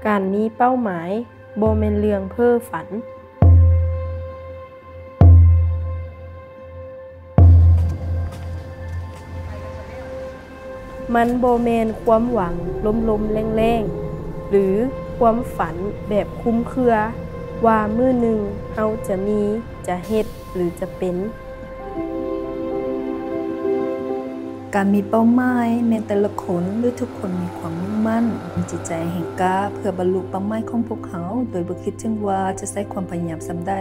ການມີເປົ້າໝາຍບໍ່ແມ່ນເລື່ອງເພ້ຝັນ. ມັນບໍ່ແມ່ນຄວາມຫວັງລົມໆແລ້ງໆ ຫຼື ຄວາມຝັນແບບຄຸມເຄືອວ່າມື້ໜຶ່ງເຮົາຈະມີ, ຈະເຮັດ ຫຼື ຈະເປັນ. ການມີເປົ້າໝາຍແມ່ນແຕ່ລະຄົນ ຫຼື ທຸກຄົນມີຄວາມມຸ່ງໝັ້ນ, ມີຈິດໃຈແຮງກ້າເພື່ອບັນລຸເປົ້າໝາຍຂອງພວກເຮົາ ໂດຍບໍ່ຄິດເຖິງວ່າຈະໃຊ້ຄວາມພະຍາຍາມສ່ຳໃດ.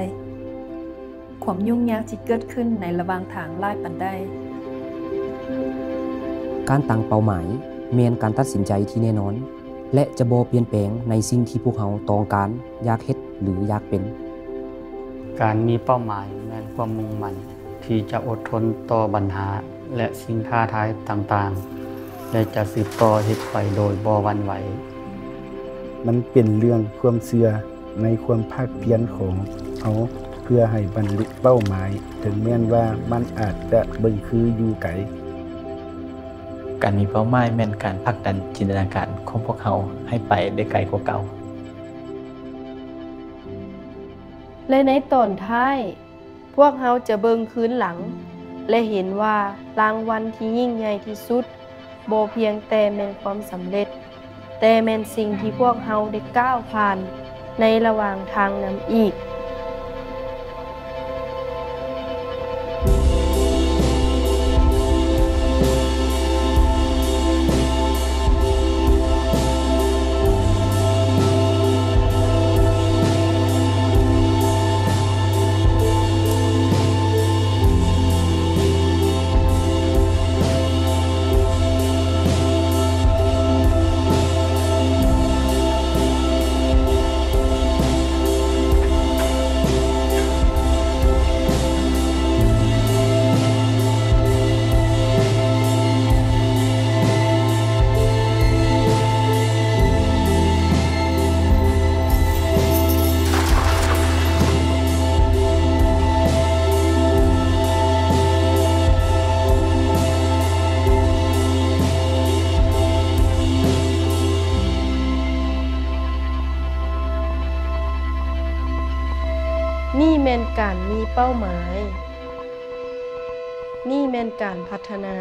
ຄວາມຫຍຸ້ງຍາກທີ່ເກີດຂຶ້ນໃນລະຫວ່າງທາງຫຼາຍປານໃດ. ການຕັ້ງເປົ້າໝາຍແມ່ນການຕັດສິນໃຈທີ່ແນ່ນອນ ແລະ ຈະບໍ່ປ່ຽນແປງໃນສິ່ງທີ່ພວກເຮົາຕ້ອງການ, ຢາກເຮັດ ຫຼື ຢາກເປັນ. ການມີເປົ້າໝາຍແມ່ນຄວາມມຸ່ງໝັ້ນທີ່ຈະອົດທົນຕໍ່ບັນຫາ ແລະ ສິ່ງທ້າທາຍຕ່າງໆ ແລະ ຈະສືບຕໍ່ເຮັດໄປໂດຍບໍ່ຫວັ່ນໄຫວ. ມັນເປັນເລື່ອງຄວາມເຊື່ອໃນຄວາມພາກພຽນຂອງເຮົາເພື່ອໃຫ້ບັນລຸເປົ້າໝາຍ, ເຖິງແມ່ນວ່າມັນອາດຈະເບິ່ງຄືຢູ່ໄກ. ການມີເປົ້າໝາຍແມ່ນການຜັກດັນຈິນຕະນາການຂອງພວກເຮົາໃຫ້ໄປໄດ້ໄກກວ່າເກົ່າ. ແລະ ໃນຕອນທ້າຍ, ພວກເຮົາຈະເບິ່ງຄືນຫຼັງ ແລະ ເຫັນວ່າລາງວັນທີ່ຍິ່ງໃຫຍ່ທີ່ສຸດ ບໍ່ພຽງແຕ່ແມ່ນຄວາມສຳເລັດ, ແຕ່ແມ່ນສິ່ງທີ່ພວກເຮົາໄດ້ກ້າວຜ່ານໃນລະຫວ່າງທາງນຳອີກ. ນີ້ແມ່ນການມີເປົ້າໝາຍ. ນີ້ແມ່ນການພັດທະນາ.